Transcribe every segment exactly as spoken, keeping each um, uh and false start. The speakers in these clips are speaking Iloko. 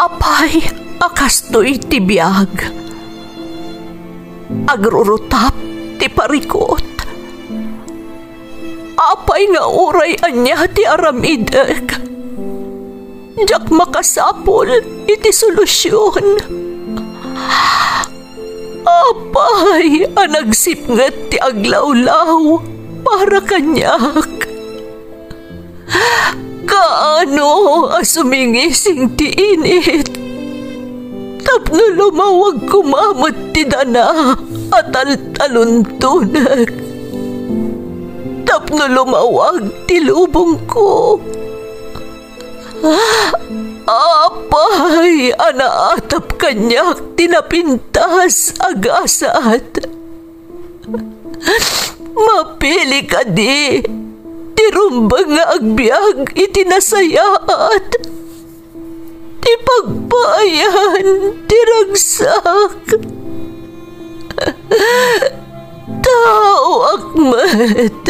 Apay a kastoy ti biag? Agrurutap ti parikut. Apay nga uray ania ti aramidek, diak makasapul iti solusion. Apay a nagsipnget ti aglawlaw para kaniak? Kaano a sumingising ti init tapno lumawag koma met ti dana a taltaluntonek, tapno lumawag ti lubongko? Apay a naatap kaniak ti napintas a gasat? Mapili kadi ti rumbeng nga agbiag iti nasayaat, ti pagpaayan ti ragsak? Taoak met,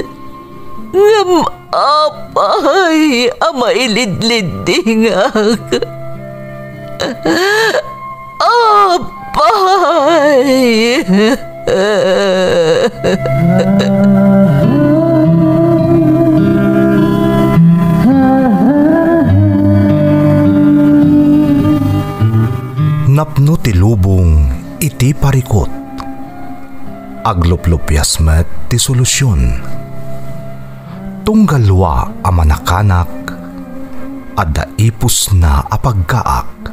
ngem apay a mailidliddingak? Apay! Napno ti lubong iti parikut. Agluplupias met ti solusion. Tunggal lua a manakanak, adda ipusna a paggaak.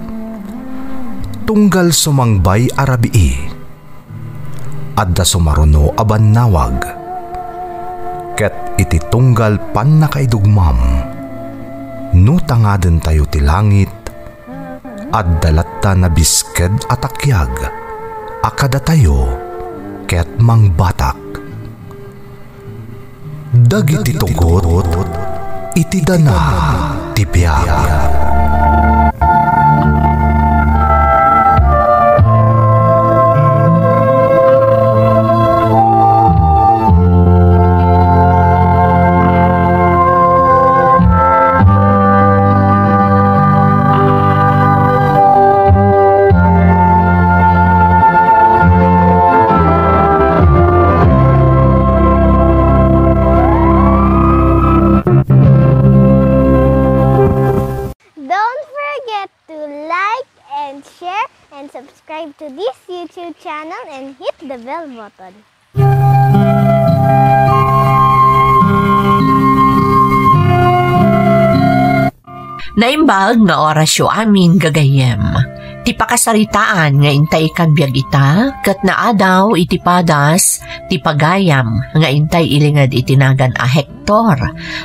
Tunggal sumangbay a rabii, adda sumaruno a bannawag. Ket iti tunggal pannakaidugmam, no tangadentayo ti langit, adda latta nabisked a takiag a kadatayo ket mangbatak. Dagiti tugot iti dana ti biag. Don't forget to like and share and subscribe to this YouTube channel and hit the bell button. Naimbag nga orasyo amin, gagayyem. Ti pakasaritaan nga intay ikagbiag ita, ket naadaw iti padas ti pagayam nga intay ilinged iti nagan a Hector,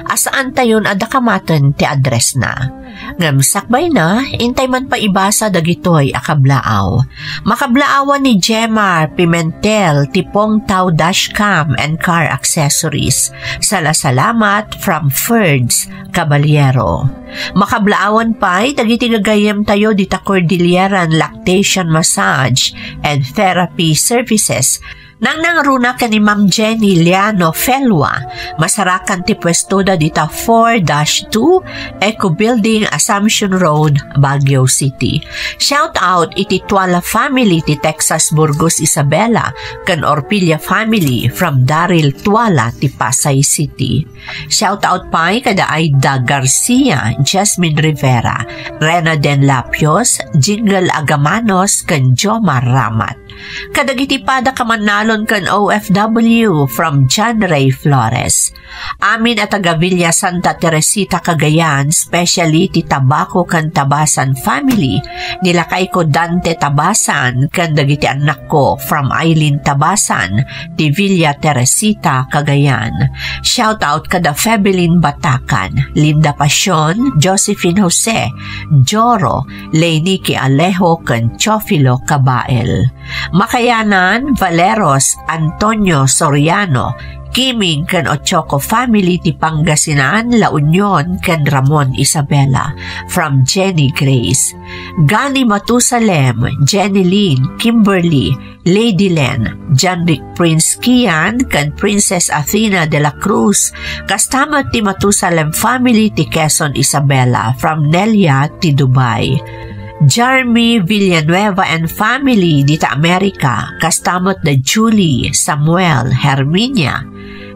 a saantayon a dakamaten ti addressna. Ngem sakbayna, intay man pay ibasa dagitoy a kablaaw. Makablaawan ni Jemar Pimentel ti Pongtao Dashcam and Car Accessories. Salasalamat from Ferds Caballero. Makablaawan pay dagiti gagayyemtayo dita Cordilleran Lactation Massage and Therapy Services. Nangnangruna ken ni Ma'am Jenny Liano Felua, masarakan ti puestoda dita four dash two Eco Building, Assumption Road, Baguio City. Shout out iti Tuala family ti Texas Burgos Isabela ken Orpilla family from Daryl Tuala ti Pasay City. Shout out pay kada Aida Garcia, Jasmine Rivera, Rena Den Lapios, Jingle Agamanos, ken Jomar Ramat. Kadagiti pada kamannalon ken O F W from John Ray Flores. Amin a taga Villa Santa Teresita, Cagayan, specially ti Tabaco ken Tabasan family, ni lakayko Dante Tabasan ken dagiti annakko from Aileen Tabasan, ti Villa Teresita, Cagayan. Shout out kada Febelin Batacan, Linda Pasion, Josephine Jose, Joro, Leiniki Alejo, ken Teofilo Cabael. Makayanan, Valeros, Antonio Soriano, Kiming ken Ochoco family ti Pangasinan, La Union, ken Ramon Isabela, from Jenny Grace. Gani Matusalem, Jenny Lynn, Kimberly, Lady Len, Janrick Prince Kian, ken Princess Athena de la Cruz, kasta met ti Matusalem family ti Quezon Isabela, from Nelia ti Dubai. Jarmy Villanueva and family dita Amerika, kasta met da Julie, Samuel, Herminia,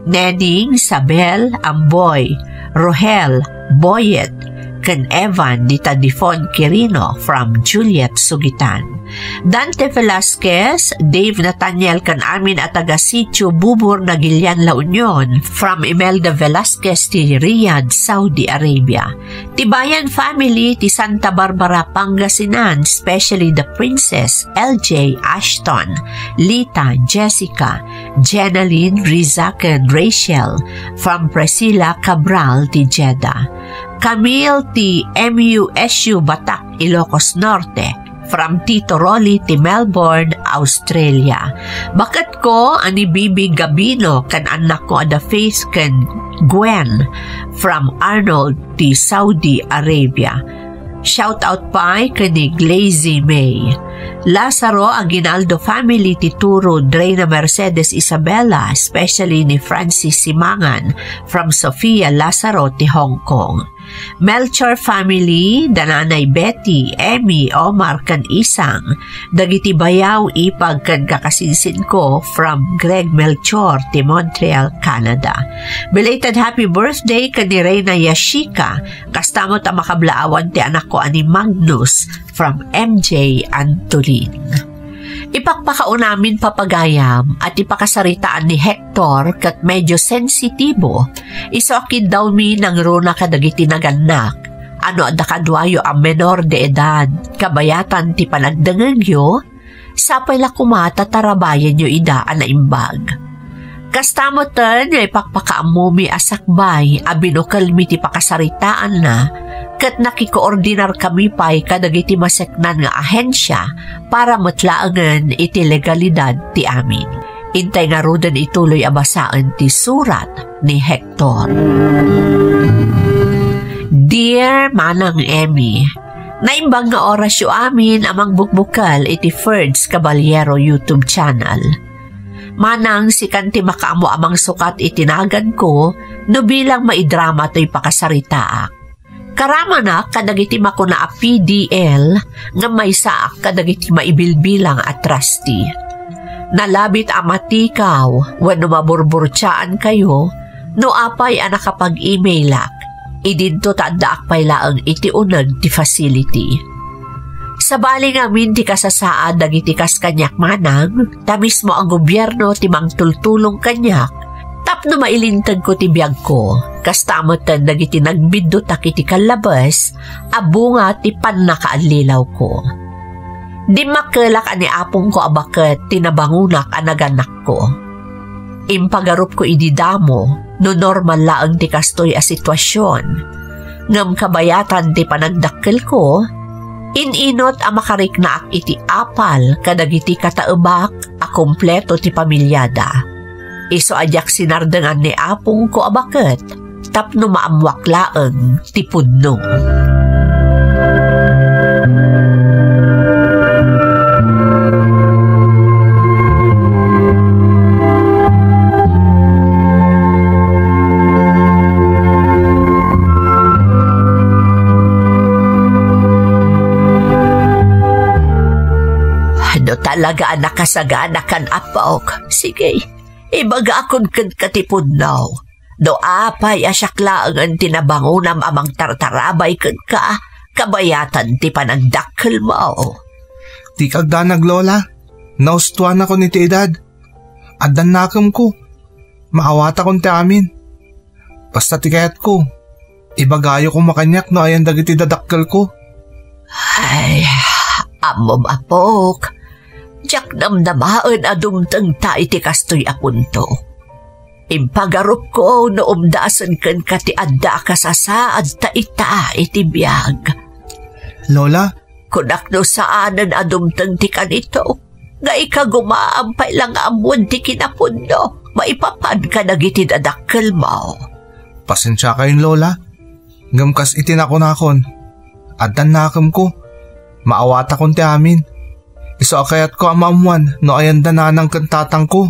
Nening, Sabel, Amboy, Rohel, Boyet, ken Evan dita Difon Quirino from Juliet Sugitan. Dante Velasquez, Dave Nathaniel ken amin a taga Sitio Bubur, Nagilian, La Union, from Imelda Velasquez ti Riyadh, Saudi Arabia. Ti Bayan family ti Santa Barbara, Pangasinan, especially the princess, L J, Ashton, Lita, Jessica, Jenaline, Riza, ken Rachel, from Priscilla Cabral ti Jeddah. Camille ti M U S U Batak, Ilocos Norte, from Tito Rolly ti Melbourne, Australia. Baketko a ni Bibi Gabino ken annakko a da Faith ken Gwen from Arnold ti Saudi Arabia. Shout out pay ken ni Glazy May. Lazaro Aguinaldo family ti Turo, Drena Mercedes Isabela, especially ni Francis Simangan from Sofia Lazaro ti Hong Kong. Melchor family, da Nanay Betty, Emmy, Omar, ken Isang, dagiti bayaw, ipag, ken kakasinsinko from Greg Melchor ti Montreal, Canada. Belated happy birthday ken ni Reyna Yashika, kasta met a makablaawan ti anakko a ni Magnus from M J Antolin. Ipakpakaunamin, papagayam, a ti pakasaritaan ni Hector ket medyo sensitibo. Isu a kiddawmi nangruna kadagiti nagannak. No adda kaduayo a menor de edad, kabayatan ti panagdengngegyo, sapay la koma ta tarabayenyo ida a naimbag. Kasta metten nga ipakpakaammomi a sakbay a binukelmi ti pakasaritaanna, ket nakikoordinarkami pay kadagiti maseknan nga ahensia para met laengen iti legalidad ti amin. Intay ngaruden ituloy a basaen ti surat ni Hector. Dear Manang Emmy, naimbag nga orasyo amin a mangbukbukel iti Ferds Caballero YouTube channel. Manang, sikan ti makaammo a mangsukat iti naganko no bilang maidrama toy pakasaritaak. Karamanak kadagiti makuna a P D L ngem maysaak kadagiti maibilbilang a trustee. Nalabit a matikaw wenno maburburtiaankayo no apay a nakapag-emailak. Idinto ta addaak pay laeng iti uneg ti facility. Sabali ngamin ti kasasaad dagiti kas kaniak, Manang, ta mismo a gobierno ti mangtultulong kaniak tapno mailintegko ti biagko, kasta metten dagiti nagbiddutak iti kallabes a bunga ti pannakaallilawko. Dimmakkelak a ni apongko a baket ti nabangonak a nagannakko. Impagarupko idi damo no normal laeng ti kastoy a situasion. Ngem kabayatan ti panagdakkelko, in-inot a makariknaak iti apal kadagiti kataebak a kompleto ti pamiliada. Isu a diak sinardengan ni apongko a baket tapno maammoak laeng ti pudno. No talaga a nakasaganakan, apok, sige, ibagakon kenka ti pudno. No apay a siak laengen ti nabangonam a mangtartarabay kenka, kabayatan ti panagdakkelmo. Dika agdanag, Lola. Naustuanakon iti edad. Addan nakemko. Maawatakon ti amin. Basta ti kayatko, ibagayo koma kaniak no ayan dagiti dadakkelko. Ay, ammom, apok, diak namnamaen a dumtengta iti kastoy a punto. Impagarupko no umdasen kenka ti adda a kasasaad ta ita iti biag. Lola? Kunak no saanen a dumteng ti kanito, nga ikagumaam pay la nga ammon ti kinapudno maipapan kadagiti dadakkelmo. Pasensiakayon, Lola. Ngem kas iti nakunakon, addan nakemko. Maawatakon ti amin. Isu a kayatko a maammoan no ayanda nanang ken tatangko.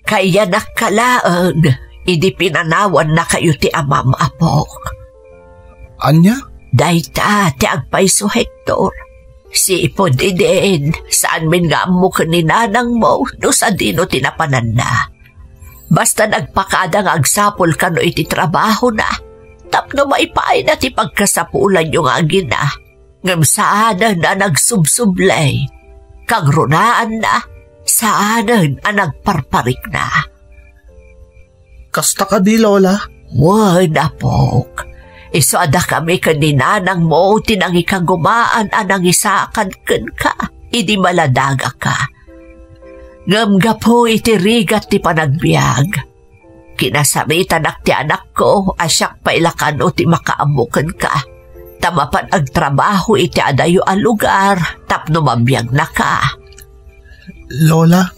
Kayanakka laeng idi pinanawannakayo ti amam, apok. Ania? Dayta ti agpayso, Hector. Sipud idin, saanmin nga ammo ken ni nanangmo no sadino ti napananna. Basta nagpakada nga agsapul kano iti trabahona, tapno maipaayna ti pagkasapulanyo nga agina, ngem saanen a nagsubsublay, kangrunaanna, saanen a nagparparikna. Kasta kadi, Lola? Wen, apok. Isu a dakami ken ni nanangmo ti nangikagumaan a nangisakad kenka idi maladagaka. Ngem gapu iti rigat ti panagbiag, kinasaritanak ti anakko a siak pay la kano ti makaammo kenka, ta mapan agtrabaho iti adayo a lugar tapno mabiagnaka. Lola?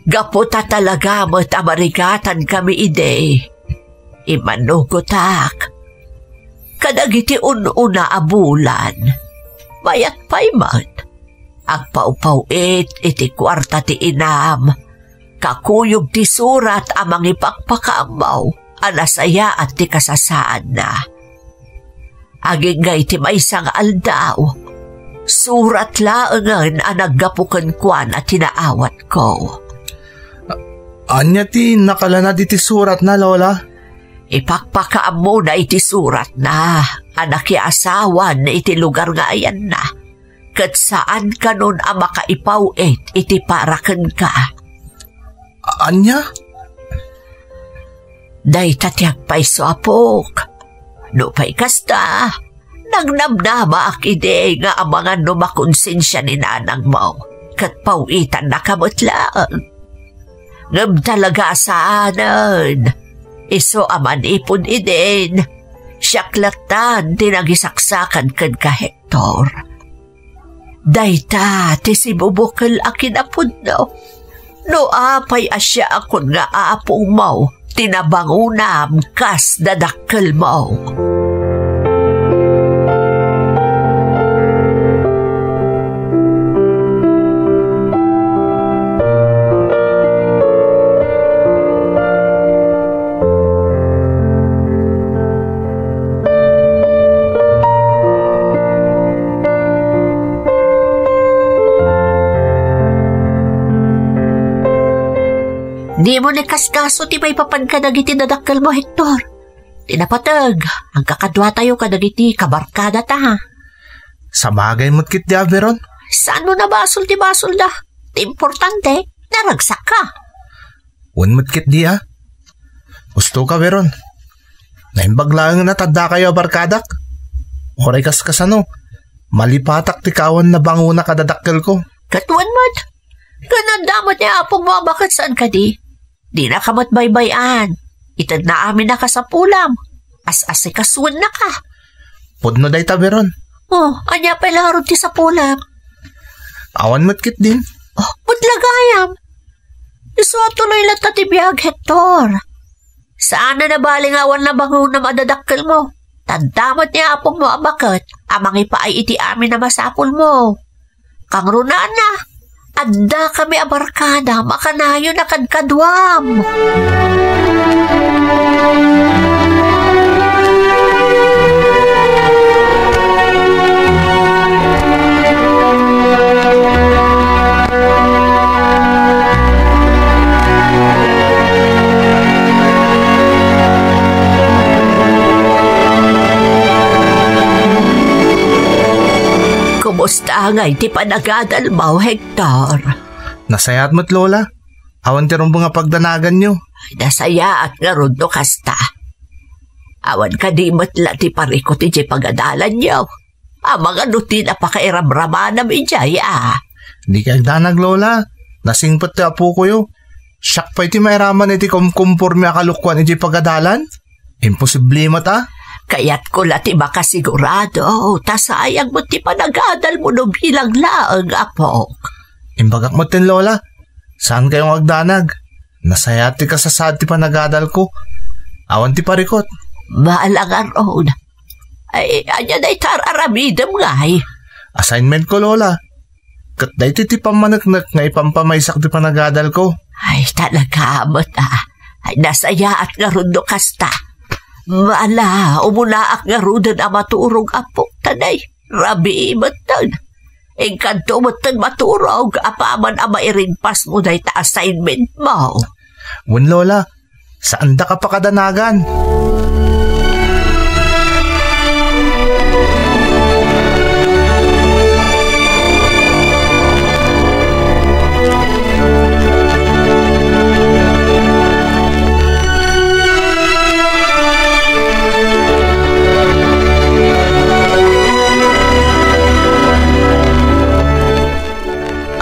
Gapu ta talaga met a marigatankami idi, immanugotak kadagiti un-una a bulan. Mayat pay met, agpawpaw-it iti kuarta ti inam, kakuyog ti surat a mangipakpakaammo a nasayaat ti kasasaadna. Agingga iti maysa nga aldaw, surat laengen a naggapu kenkuana ti naawatko. Ania ti nakalanad iti suratna, Lola? Ipakpakaammona iti suratna a nakiasawan iti lugar nga ayanna, ket saan kanon a makaipaw-it iti para kenka. Ania? Dayta ti agpayso, apok. Nupay kasta, nagnamnamaak idi nga amangan no makonsensia ni nanangmo, ket paw-itannaka met laeng. Ngem talaga saanen. Isu a manipud idin, siak lattan ti nangisaksakad kenka, Hector. Dayta ti sibubukel a kinapudno. No apay a siakon nga apongmo ti nabangonam kas dadakkelmo. Dimo ni kaskaso ti maipapan kadagiti dadakkelmo, Hector. Ti napateg, agkakaduatayo kadagiti kabarkadata. Sabagay met ketdi, Veron. Saan mo nabasol ti basolda? Ti importante, naragsakka. Wen met ketdi a. Gustoka, Veron. Naimbag laeng a tadakayo a barkadak. Uray kaskasano, malipatak ti kawan a bangonak a dadakkelko. Ket wen met, ken adda met ni apongmo a baket saan kadi? Dinaka met baybay-an. Itedna amin a kasapulam. As-asikasuennaka. Pudno dayta, Veron. Oh, ania pay la ngarud ti sapulam? Awan met ketdin. Oh, met la gayam. Isu a tuloy latta ti biag, Hector. Saan a nabali nga awan nabangonam a dadakkelmo. Tadda met ni apongmo a baket a mangipaay iti amin a masapulmo. Kangrunana, addakami a barkada, makanayon a kadkaduam. Kumusta ngay ti panagadalmo, Hector? Nasayaat met, Lola. Awan ti rumbeng a pagdanaganyo. Nasayaat ngarud no kasta. Awan kadi met la ti parikut idiay pagadalanyo. Amangan no ti napakairamramanam idiay a. Dika agdanag, Lola. Nasingpet ti apokoyo. Siak pay ti mairaman iti kumkumporme a kalokuan idiay pagadalan. Imposible met a. Kayatko la ti makasigurado, ta sayang met ti panagadalmo no bilang laeng, apok. Imbagak met ken Lola. Saan kayo nga agdanag? Nasayaat ti kasasaad ti panagadalko. Awan ti parikut. Bahala ngarud. Ay, ania dayta ar-aramidem ngay? Assignment ko, Lola. Ket daytoy ti pammaneknek nga ipampamaysak ti panagadalko. Ay, talaga met a. Ay, nasayaat ngarud no kasta. Ala, umunaak ngaruden a maturog, Apo, ta nay, rabii metten. Inkanto metten maturog apaman a mairigpasmo dayta assignment mo. Wen, Lola, saandak a pakadanagan.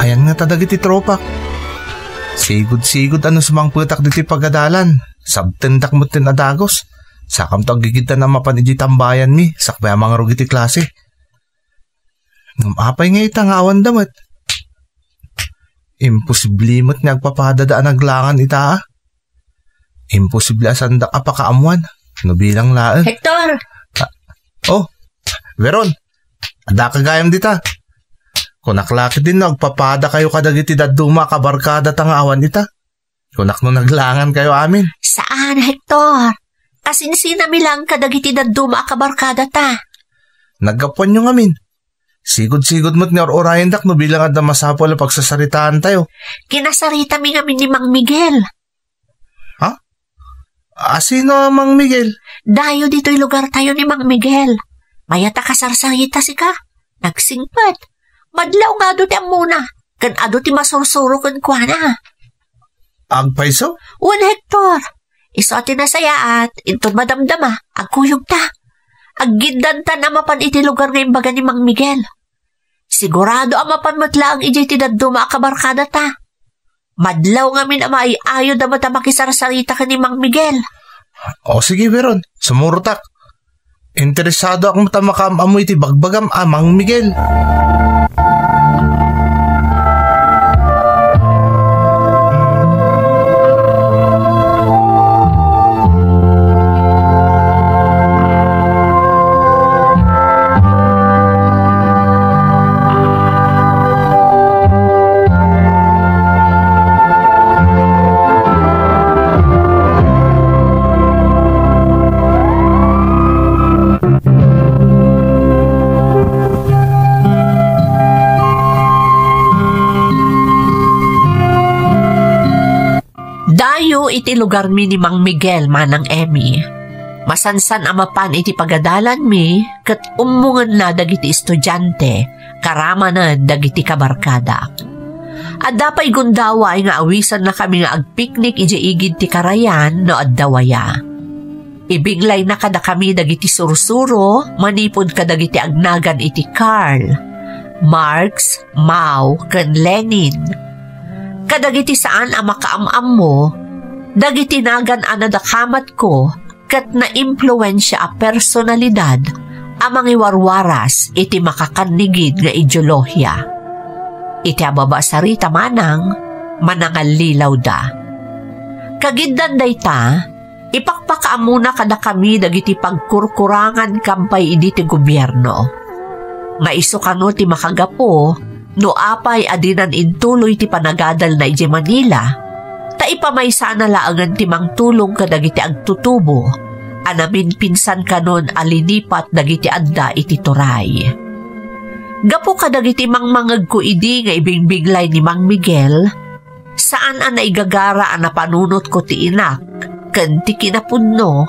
Ayan ngata dagiti tropak. Sigud-sigud a no sumangpetak ditoy pagadalan, sabtendak metten a dagus. Sakamto aggigiddan a mapan idiay tambayanmi, sakbay a mangrugit ti klase. Ngem apay nga ita nga awanda met? Imposible met nga agpapadada a naglangan ita, a. Imposible a saandak a pakaammuan, no bilang laeng. Hector! Ah, oh, Veron, addaka gayam dita. Kunak la ketdin no agpapadakayo kadagiti dadduma a kabarkadata nga awan ita. Kunak no naglangankayo amin. Saan, Hector. Kasinsinami laeng kadagiti dadduma a kabarkadata. Naggapuanyo ngamin. Sigud-sigud met nga ur-urayendak no bilang adda masapul a pagsasaritaantayo. Kinasaritami ngamin ni Mang Miguel. Ha? A, sino a Mang Miguel? Dayo ditoy lugartayo ni Mang Miguel. Mayat a kasarsarita sika. Nagsingpet. Madlaw nga adu ti ammona, ken adu ti masursuro kenkuana. Agpayso? Wen, Hector. Isu a ti nasayaat, inton madamdama, agkuyogta. Aggiddanta a mapan iti lugar nga imbaga ni Mang Miguel. Sigurado a mapan met laeng idiay ti dadduma a kabarkadata. Madlaw ngamin a maay-ayod a met a makisarsarita ken ni Mang Miguel. O sige, Veron, sumurotak. Interesadoak met a makaam-ammo iti bagbagam a Mang Miguel. Dayo iti lugarmi ni Mang Miguel, Manang Emmy. Masansan a mapan iti pagadalanmi ket ummongenna dagiti estudiante, karamanen dagiti kabarkadak. Adda pay gundaway nga awisennakami nga agpiknik idiay igid ti karayan no adda waya. Ibinglayna kadakami dagiti sursuro manipud kadagiti agnagan iti Karl, Marx, Mao, ken Lenin. Kadagiti saan a makaam-ammo, dagiti nagan a nadakamatko ket naimpluensia a personalidad a mangiwarwaras iti makakannigid nga ideolohia. Iti ababa a sarita manang, manangallilawda. Kagiddan dayta, ipakpakaammona kadakami dagiti pagkurkurangan kampay idi ti gobierno. Nga isu kano ti makagapu no apay a dinan intuloy ti panagadalna idiay Manila, ta ipamaysana laengen ti mangtulong kadagiti agtutubo a naminpinsan kanon a linipat dagiti adda iti turay. Gapu kadagiti mangmangegko idi nga ibingbinglay ni Mang Miguel, saan a naigagara a napanunotko ti inak ken ti kinapudno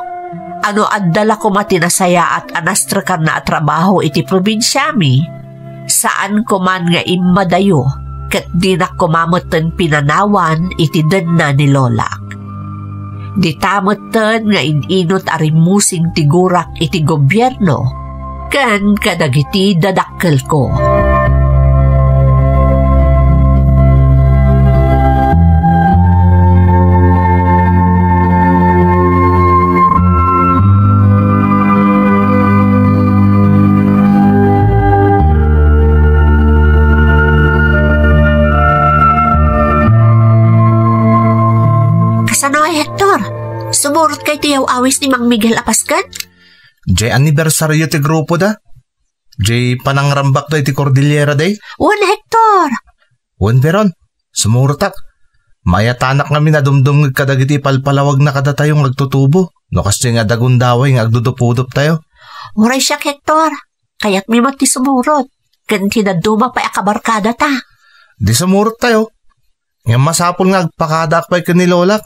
a no adda la koma ti nasayaat a nastrekanna a trabaho iti probinsiami, saanko man nga immadayo ket dinak koma metten pinanawan iti denna ni lolak. Dita metten nga in-inut a rimmusing ti gurak iti gobierno ken kadagiti dadakkelko. Kasano, Hector? Sumurot kay ti yaw-awis ni Mang Miguel a pasken? Jay anniversario ti grupo da. Jay panangrambak da iti Cordillera Day. Wen, Hector. Wen, Veron. Sumurotak. Mayatanak ngamin a dumdumngeg kadagiti palpalawagna kadatayo nga agtutubo, no kastoy nga adda gundaway nga agdudupudoptayo. Uray siak, Hector. Kayatmi met ti sumurot, ken ti dadduma pay a kabarkadata. Di sumurottayo. Ngem masapul nga agpakadaak pay ken ni Lolak.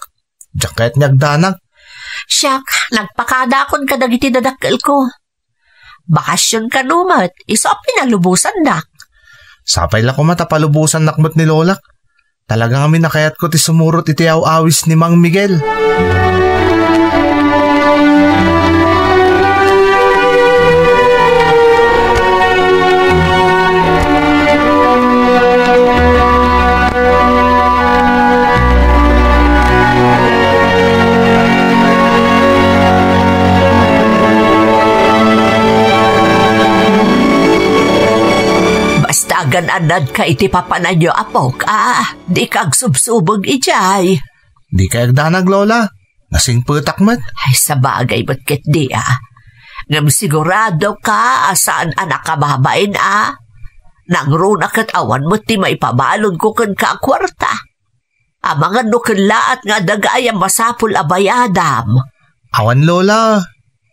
Diak kayat nga agdanag. Siak, nagpakadaakon kadagiti dadakkelko. Bakasion kano met, isu a pinalubosandak. Sapay la koma ta palubosannak met ni Lolak. Talaga ngamin a kayatko ti sumurot iti aw-awis ni Mang Miguel. Basta agan-anadka iti papananyo, apok, a, dika agsubsubong idiay. Dikay agdanag, Lola. Nasingpetak met. Ay, sabagay met ketdi, a. Ngem siguradoka a saan a nakababain, a. Nangruna ket awan met ti maipabalonko kenka a kuarta. Amangan no kellaat nga adda gayam masapul a bayadam. Awan, Lola.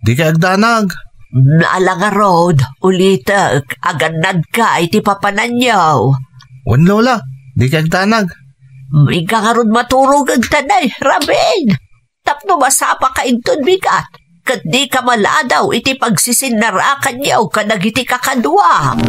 Dikay agdanag. Ala ngarud, ulitek, agannadka iti papananyo. Wen, Lola. Dikay agdanag. Inka ngarud maturog ita, Rabin. Tapno masapaka inton bigat, ket dika maladaw iti pagsisinarakanyo kadagiti kakaduam.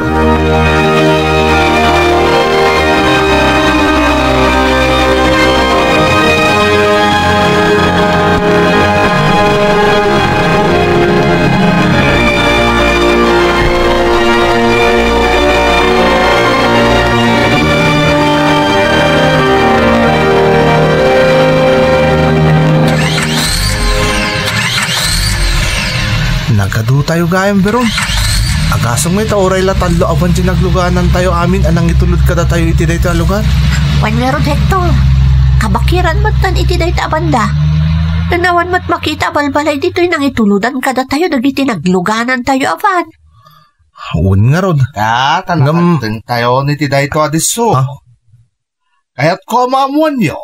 Nagkadutayo gayam, Beron. Agasem nga ita uray la tallo a ban ti nagluganantayo amin a nangitulod kadatayo iti daytoy a lugar. Wen ngarud, Hector, kabakiran metten iti dayta a banda. Ken awan met makita a balbalay ditoy nangitulodan kadatayo dagiti nagluganantayo a ban. Wen ngarud. Ta, ta Ngem- nakagtengtayon iti daytoy a disso. Ah? Kayatko a maammoanyo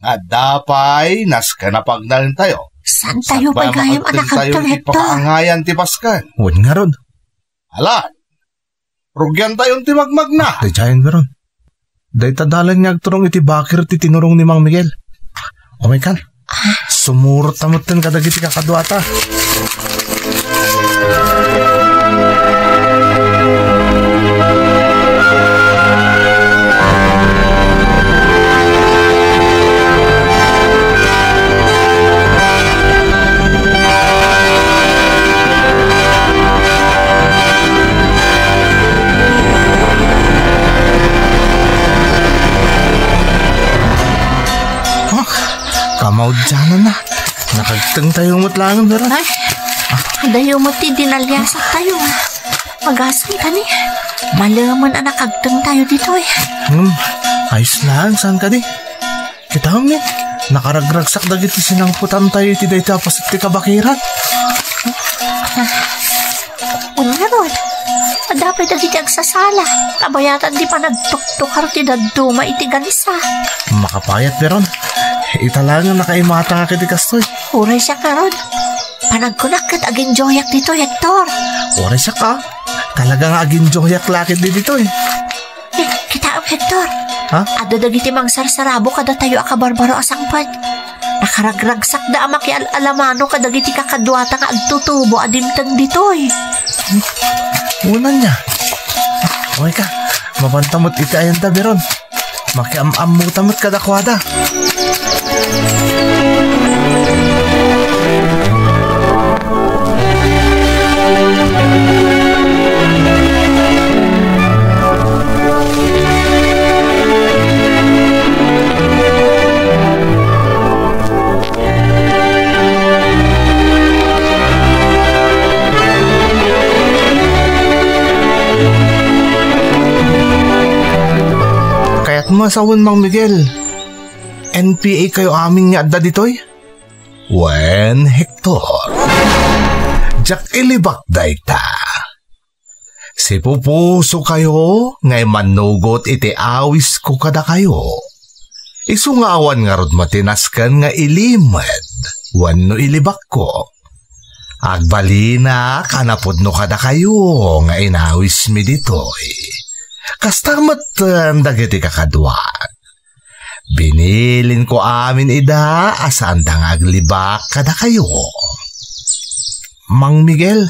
nga adda pay nasken a pagnaentayo. Saantayo pay gayam a nakagteng, Hector? Pakaangayan ti basken. Wen ngarud. Alan, rugiantayon ti magmagna. Daydiayen, Beron. Dayta dalan nga agturong iti bakir ti tinurong ni Mang Miguel. Umaykan. Sumurot ta metten kadagiti kakaduata. Ah, kamaudiananna. Nakagtengtayo met laeng, Beron. Ay, adayo met ti dinaliasaktayo. Agasem kadi. Malemen a nakagtengtayo ditoy. Hmm, ayos laeng, saan kadi? Kitaem, nakaragragsak dagiti sinangputantayo iti dayta a paset ti kabakiran. Wen ngarud, adda pay dagiti agsasala. Kabayatan ti panagtuktukar ti dadduma iti gansa. Makapayat, Beron. Ita laeng a nakaimatangak iti kastoy. Uray siak ngarud. Panagkunak ket aginjoyak ditoy, Hector. Uray siak, a. Talaga nga aginjoyak la ketdi ditoy. Eh, kitaem, Hector. Ha? Adda dagiti mangsarsarabo kadatayo a kabarbaro a sangpet. Nakaragragsakda a makial-alamano kadagiti kakaduata nga agtutubo a dimteng ditoy. Unan niya. Umayka, mapanta met iti ayanta, Beron. Makiam-ammota met kadakuada. Kayatmo a sawen, Mang Miguel, N P A kayo amin nga adda ditoy? Wen, Hector, diak ilibak dayta. Sipupuso kayo nga immanugot iti awisko kadakayo. Isu nga awan ngarud met ti nasken nga ilimed wenno ilibakko. Agbalinak a napudno kadakayo nga inawismi ditoy. Kasta met dagiti kakaduak. Binilinko amin ida a saanda nga aglibak kadakayo. Mang Miguel,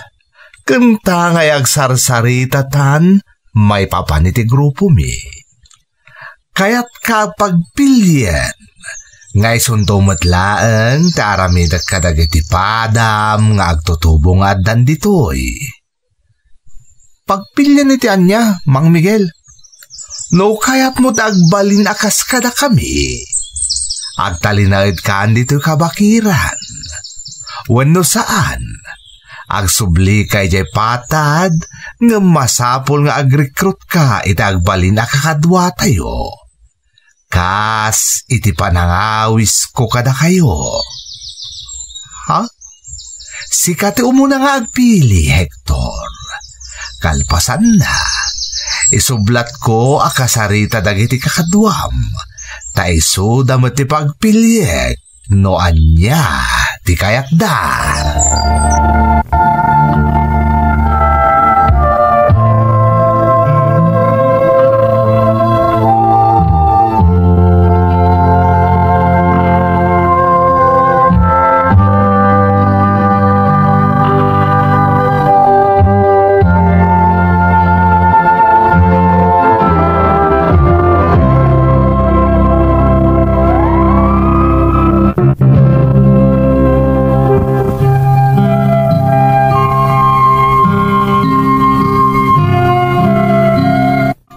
kenta nga agsarsaritatan maipapan iti grupomi. Kayatka a pagpilien nga isunto met laeng ti aramidek kadagiti padam nga agtutubo nga addan ditoy. Pagpilien iti ania, Mang Miguel? No kayatmo ti agbalin a kas kadakami, agtalinaedkan ditoy kabakiran. Wenno saan, agsublika idiay patad, ngem masapul nga agrekrutka iti agbalin a kakaduatayo. Kas iti panangawisko kadakayo. Ha? Sika ti umuna nga agpili, Hector. Kalpasanna, isublatko a kasarita dagiti kakaduam, ta isuda met ti pagpiliek no ania ti kayatda.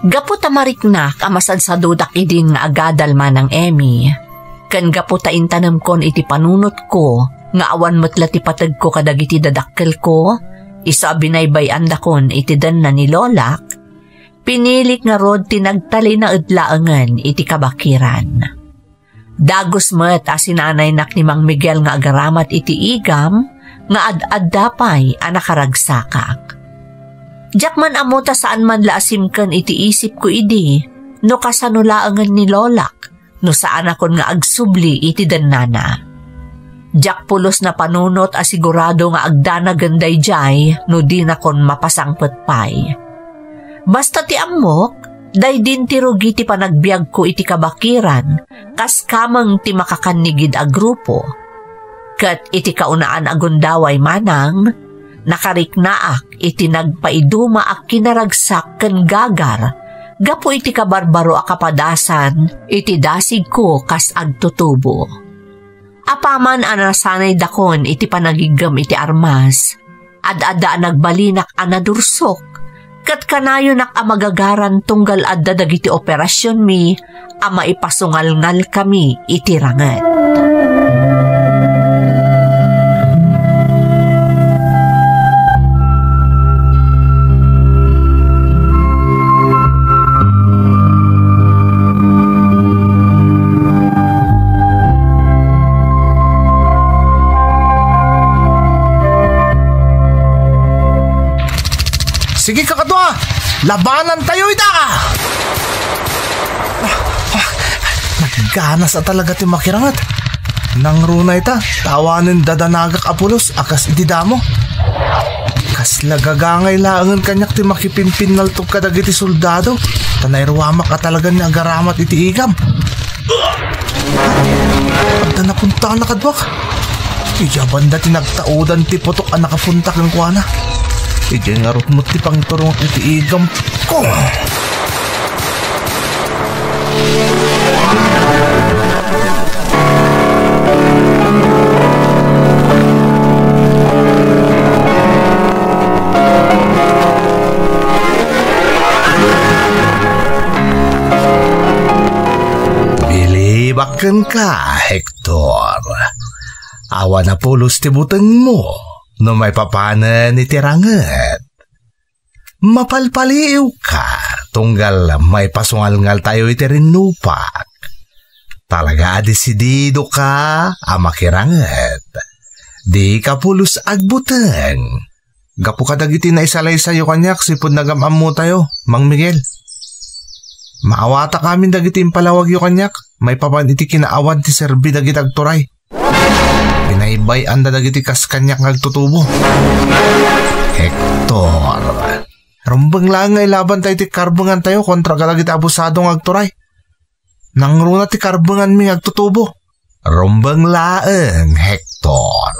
Gapu ta mariknak a masadsadudak idin nga agadal, Manang Emmy, ken gapu ta intanemkon iti panunotko nga awan met la ti pategko kadagiti dadakkelko, isu a binaybay-andakon iti denna ni lolak, pinilik ngarud ti nagtalinaed laengen iti kabakiran. Dagus met a sinanaynak ni Mang Miguel nga agaramat iti igam nga ad-adda pay a nakaragsakak. Diak man ammo ta saan man la a simken iti isipko idi no kasano laengen ni lolak no saanakon nga agsubli iti dennana. Diak pulos napanunot a sigurado nga agdanagen daydiay no dinakon mapasangpet pay. Basta ti ammok, daydin ti rugi ti panagbiagko iti kabakiran, kas kameng ti makakannigid a grupo. Ket iti kaunaan a gundaway manang, nakariknaak iti nagpaiduma a kinaragsak ken gagar gapu iti kabarbaro a kapadasan iti dasigko kas agtutubo. Apaman a nasanaydakon iti panagiggem iti armas, ad-adda a nagbalinak a nadursok, ket kanayonak a magagaran tunggal adda dagiti operasionmi a maipasungalngalkami iti ranget. Sige, kakadua! Labanantayo ida! Ah, ah, nagganas a talaga ti makiranget. Nangruna ita, ta awanen dadanagak a pulos a kas iti damo. Kasla gagangay laengen kaniak ti makipimpinnaltog kadagiti soldado, ta nairuamak a talaga ni agaramat iti igam. Adda napuntakan a kaduak. Idiay banda ti nagtaudan ti putok a nakapunta kenkuana. Idiay ngarud met ti pangturongak iti igam ko. Bilibak kenka, Hector. Awan a pulos ti butengmo no maipapanen iti ranget. Mapalpaliiwka tunggal maipasungalngaltayo iti rinnupak. Talaga a desididoka a makiranget. Dika pulos agbuteng. Gapu kadagiti naisalaysayyo kaniak sipud nagam-ammotayo, Mang Miguel. Maawatak amin dagiti impalawagyo kaniak maipapan iti kinaawan ti serbi dagiti agturay. Pinaybay-anda dagiti kas kaniak nga agtutubo. Hector, rumbeng laeng nga ilabantayo ti karbengantayo kontra kadagiti abusado nga agturay. Nangruna ti karbenganmi nga agtutubo. Rumbeng laeng, Hector.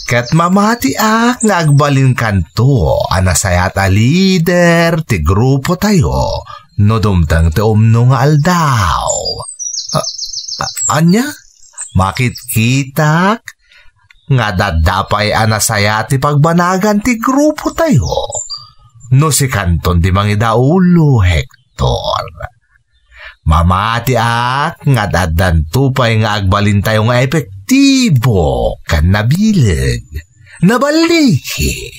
Ket mamatiak nga agbalinkanto a nasayaat a lider ti grupotayo no dumteng ti umno nga aldaw. A-, a-, ania? Makitkitak nga adda pay a nasayaat ti pagbanagan ti grupotayo no sikanton ti mangidaulo, Hector. Mamatiak nga ad-addanto pay nga agbalintayo nga epektibo ken nabileg. Naballigi.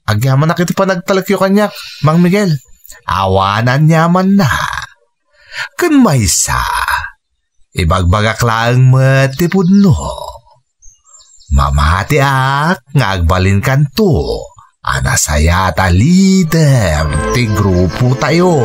Agyamanak iti panagtalekyo kaniak, Mang Miguel. Awan aniamanna. Ken maysa, ibagbagak laeng met ti pudno. Mamatiak nga agbalinkanto a nasayaat a lider ti grupotayo.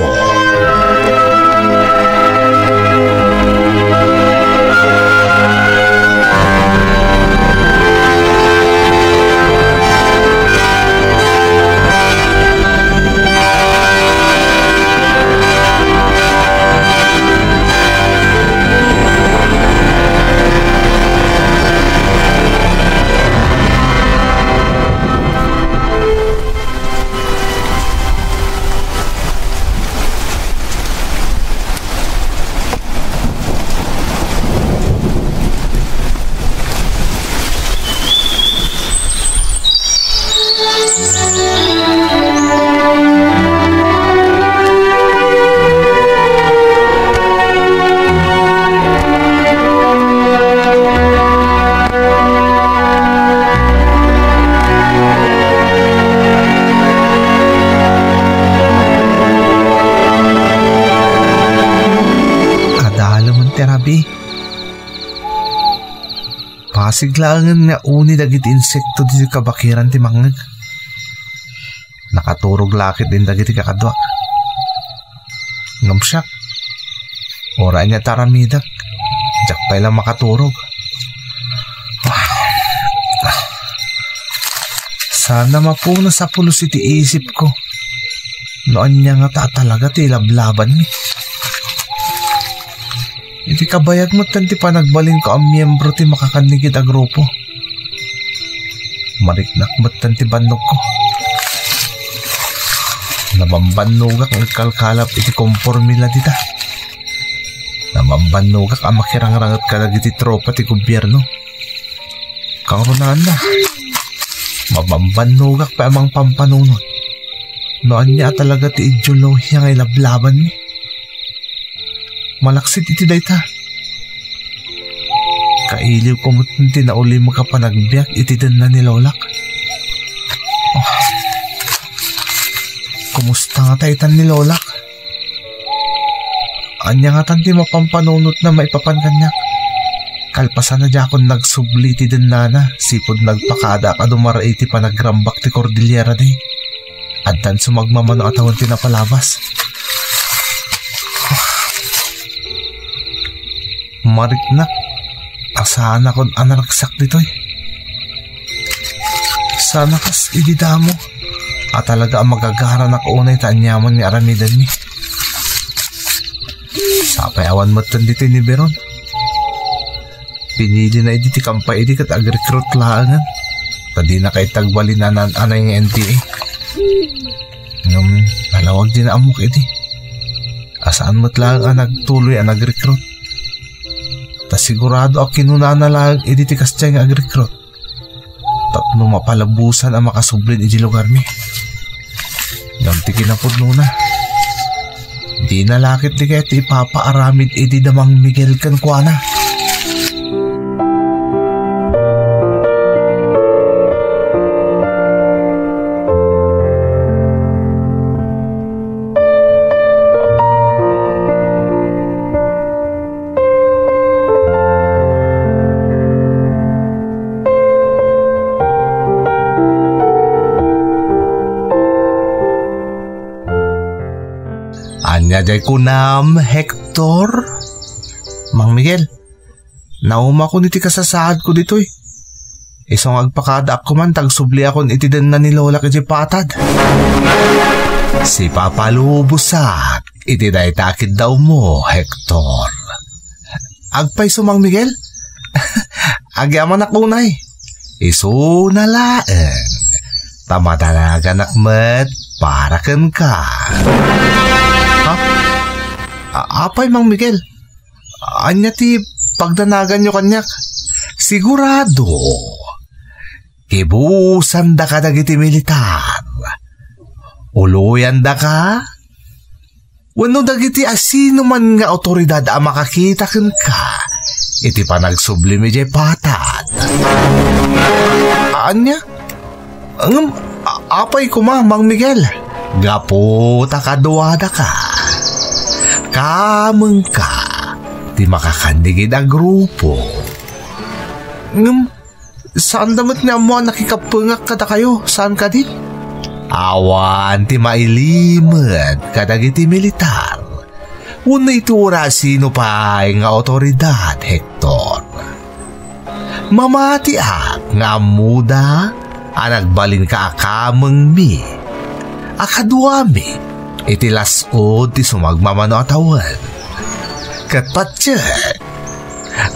Kadalemen ti rabii. Pasig laengen nga uni dagiti insekto ditoy kabakiran ti mangngeg. Nakaturog la ketdin dagiti kakaduak. Ngem siak, uray ania ti aramidek, diak pay la makaturog. Saan a mapunas a pulos iti isipko no ania ngata a talaga ti ilablabanmi. Iti kabayag metten ti panagbalinko a miyembro ti makakannigid a grupo, mariknak metten ti bannogko. Nabambannogak nga agkalkalap iti komporme la dita. Nabambannogak a makirangranget kadagiti tropa ti gobierno. Kangrunaanna, mabambannogak pay a mangpampanunot no ania a talaga ti ideolohiya nga ilablabanmi. Malaksid iti dayta, kailiwko met ti naulimek a panagbiag iti denna ni lolak. Oh. Kumusta ngata itan ni lolak? Ania ngatan ti mapampanunotna maipapan kaniak? Kalpasan a diakon nagsubli iti dennana, sipud nagpakadaak a dumar-i ti panagrambak ti Cordillera Day. Addan sumagmamano a tawen ti napalabas. Mariknak a saanakon a naragsak ditoy. Saan a kas idi damo a talaga a magagaranak unay ta aniaman nga aramidenmi. Sapay awan metten ditoy ni Beron. Pinilina idi ti kampay idi ket agrecruit laengen. Ta dina kay tagbalin a naan-anay nga N P A. Ngem nalawag dina ammok idi. A saan met laeng a nagtuloy a nagrecruit. Ta sigurado a kinunana laeng idi ti kasdiay nga agrecruit tapno mapalabusan a makasublin iti lugarmi. Ngem ti kinapudnona, dina la ketdi kayat ti ipapaaramid idi da Mang Miguel kenkuana. Ania Adiay kunam, Hector? Mang Miguel, naumakon iti kasasaadko ditoy. Isu nga agpakadaak koman ta agsubliakon iti denna ni Lolak idiay patad. Sipapalubosak iti dayta a kiddawmo, Hector. Agpayso, Mang Miguel? Agyamanak unay. Isuna laeng. Ta madanaganak met para kenka. Ha? A-, apay, Mang Miguel? Ania ti pagdanaganyo kaniak? Sigurado, kibusandaka dagiti militar. Uluyan daka? Wenno dagiti asinoman nga awtoridad a makakita kenka iti panagsublim idiay patad. Ania? Ngem, a-, apay koma, Mang Miguel? Gapu ta kaduadaka. Kamengka ti makakannigid a grupo. Ngem, saanda met nga ammo a nakikappengak kadakayo, saan kadi? Awan ti mailimed kadagiti militar wenno iti urasino pay nga awtoridad, Hector. Mamatiak nga ammoda a nagbalinka a kamengmi, a kaduami iti las-ud ti sumagmamano a tawen. Ket patiek,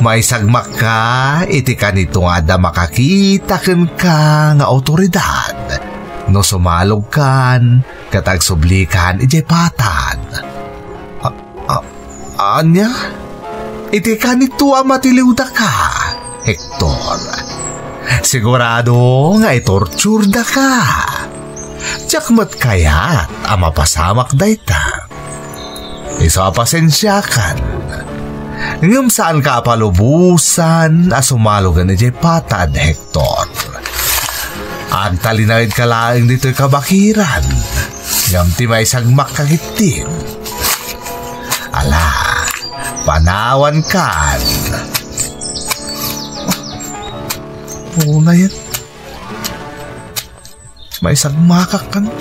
maisagmakka iti kanito nga adda makakita kenka nga awtoridad no sumalogkan ket agsublikan idiay patad. A-, a-, ania? Iti kanito a matiliwdaka, Hector. Sigurado nga itorturdaka. Diak met kayat a mapasamak dayta. Isu a pasensiakan. Ngem saanka a palubosan a sumalogen idiay patad, Hector. Agtalinaedka laeng ditoy kabakiran, ngem ti maisagmakka ketdin. Ala, panawankan. Unayen. Maisagmakak kan.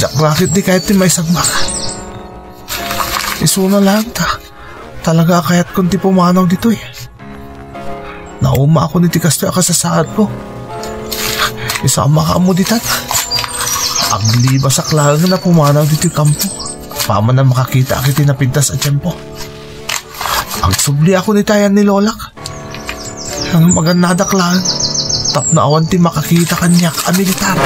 Diak la ketdi kayat ti maisagmak. Isuna laeng ta. Talaga a kayatkon ti pumanaw ditoy. Naumakon iti kastoy a kasasaadko. Isu a makaammo ditan. Aglibasak laeng a pumanaw ditoy kampo. Apaman a makakitaak iti napintas a tiempo. Agsubliakon iti ayan ni Lolak. Ngem agannadak laeng tapno awan ti makakita kaniak a militar.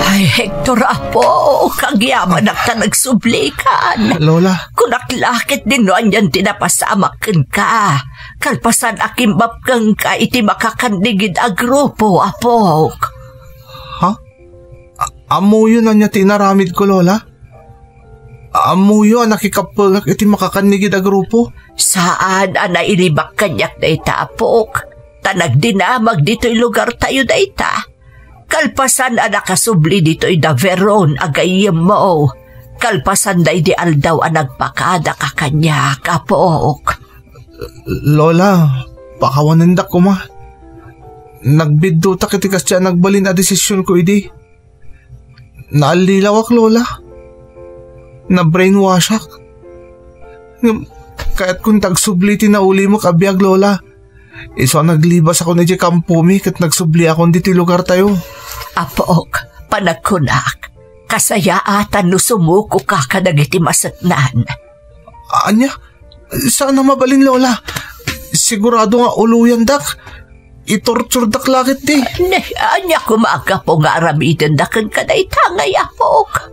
Ay, Hector, apo, agyamanak ta nagsublikan. Lola. Kunak la ketdin no anian ti napasamak kenka. Kalpasan a kimmapnengka iti makakannigid a grupo, apok. Ha? A-, ammoyo no ania ti inaramidko, Lola? Ammoyo a nakikappengak iti makakannigid a grupo? Saan a nailibak kaniak dayta, apok. Ta nagdinamag ditoy lugartayo dayta. Kalpasan a nakasubli ditoy da Veron a gayyemmo. Kalpasan daydi aldaw a nagpakadaka kaniak, apok. Lola, pakawanendak koma. Nagbiddutak iti kasdi a nagbalin a desisionko idi. Naallilawak, Lola. Na-brainwashak. Ngem, kayatkon ti agsubli ti naulimek a biag, Lola. Isu a naglibasakon idiay kampomi ket nagsubliakon ditoy lugartayo. Apok, panagkunak, kasayaatan no sumukoka kadagiti maseknan. Ania? Saan a mabalin, Lola. Sigurado nga uluyandak. Itorturdak la ketdi. Ne, ania koma a gapu nga aramidendak kenka dayta ngay, apok?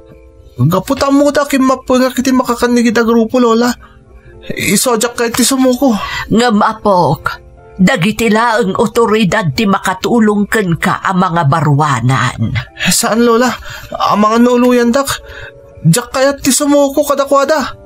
Gapu ta ammoda a kimmapengak iti makakannigid a grupo, Lola. Isu a diak kayat ti sumuko. Ngem, apok, dagiti laeng otoridad ti makatulong kenka a mangabaruanan. Saan, Lola. Amangan no uluyandak. Diak kayat ti sumuko kadakuada.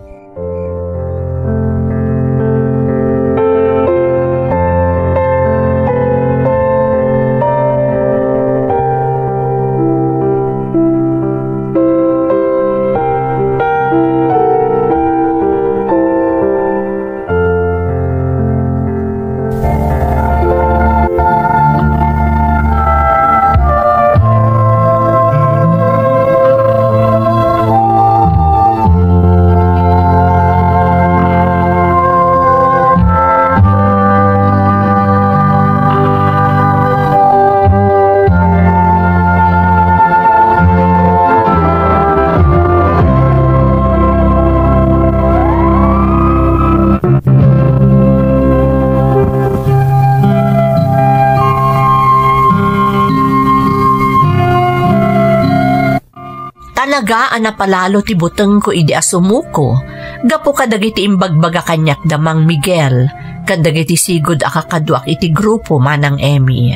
Talaga a napalalo ti butengko idi a sumuko gapu kadagiti imbagbaga kaniak da Mang Miguel ken dagiti sigud a kakaduak iti grupo, Manang Emmy.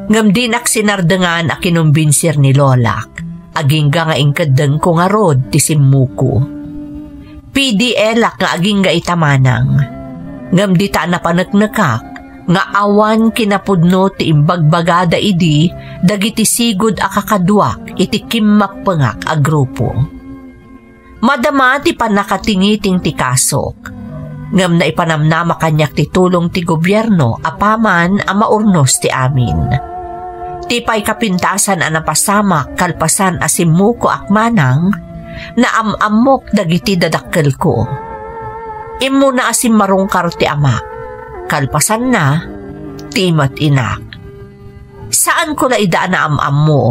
Ngem dinak sinardengan a kinumbinsir ni Lolak, agingga nga inkeddengko ngarud ti simmuko. Pidi elak nga agingga ita, Manang. Ngem dita a napaneknekak nga awan kinapudno ti imbagbagada idi dagiti sigud a kakaduak iti kimmappengak a grupo. Madama ti pannakatingiting ti kasok, ngem naipanamnama kaniak ti tulong ti gobierno apaman a maurnos ti amin. Ti pay kapintasan a napasamak kalpasan a simmukoak, Manang, naam-ammok dagiti dadakkelko. Immuna a simmarungkar ti amak, kalpasanna, ti met inak. Saanko la ida a naam-ammo,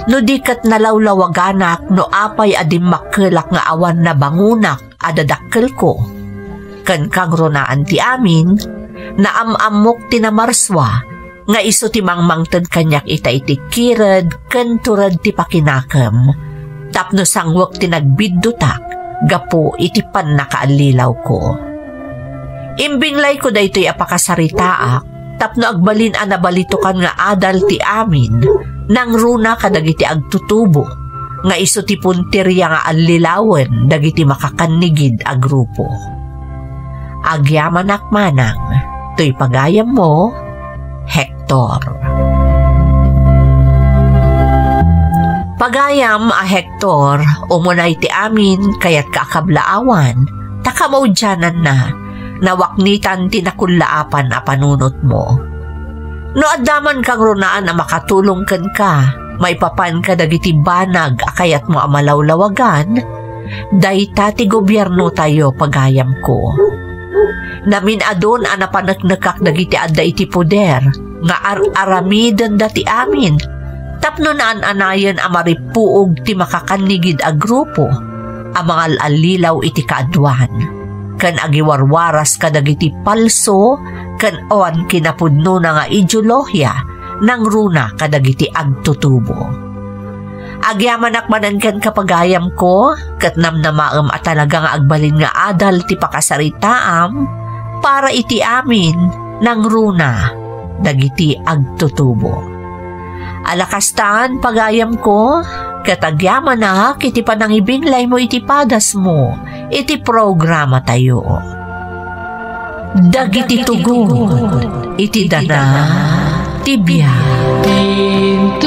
no di ket nalawlawaganak no apay a dimmakkelak nga awan nabangonak a dadakkelko. Ken kangrunaan ti amin, naam-ammok ti namarsua nga isu ti mangmangted kaniak ita iti kired ken tured ti pakinakem, tapno sangwek ti nagbiddutak gapu iti pannakaallilawko. Imbinglayko daytoy a pakasaritaak tapno agbalin a nabalitokan nga adal ti amin, nangruna kadagiti agtutubo, nga isu ti punteria nga allilawen dagiti makakannigid a grupo. Agyamanak, Manang, toy pagayammo, Hector. Pagayam a Hector, umunay ti amin, kayatka a kablaawan, ta kamaudiananna, nawaknitan ti nakullaapan a panunotmo. No adda man kangrunaan a makatulong kenka, maipapan kadagiti banag a kayatmo a malawlawagan, dayta ti gobiernotayo, pagayamko. Namin-adun a napaneknekak dagiti adda iti poder nga ar-aramidenda ti amin, tapno naan-anayen a maripuog ti makakannigid a grupo a mangal-allilaw iti kaaduan, ken agiwarwaras kadagiti palso ken awan kinapudnona nga ideolohia nangruna kadagiti agtutubo. Agyamanak manen kenka, pagayamko, ket namnamaem a talaga nga agbalin nga adal ti pakasaritaam para iti amin nangruna dagiti agtutubo. Ala kastan, pagayamko, ket agyamanak iti panangibinglaymo iti padasmo iti programatayo. Dagiti tugon iti dana ti biag.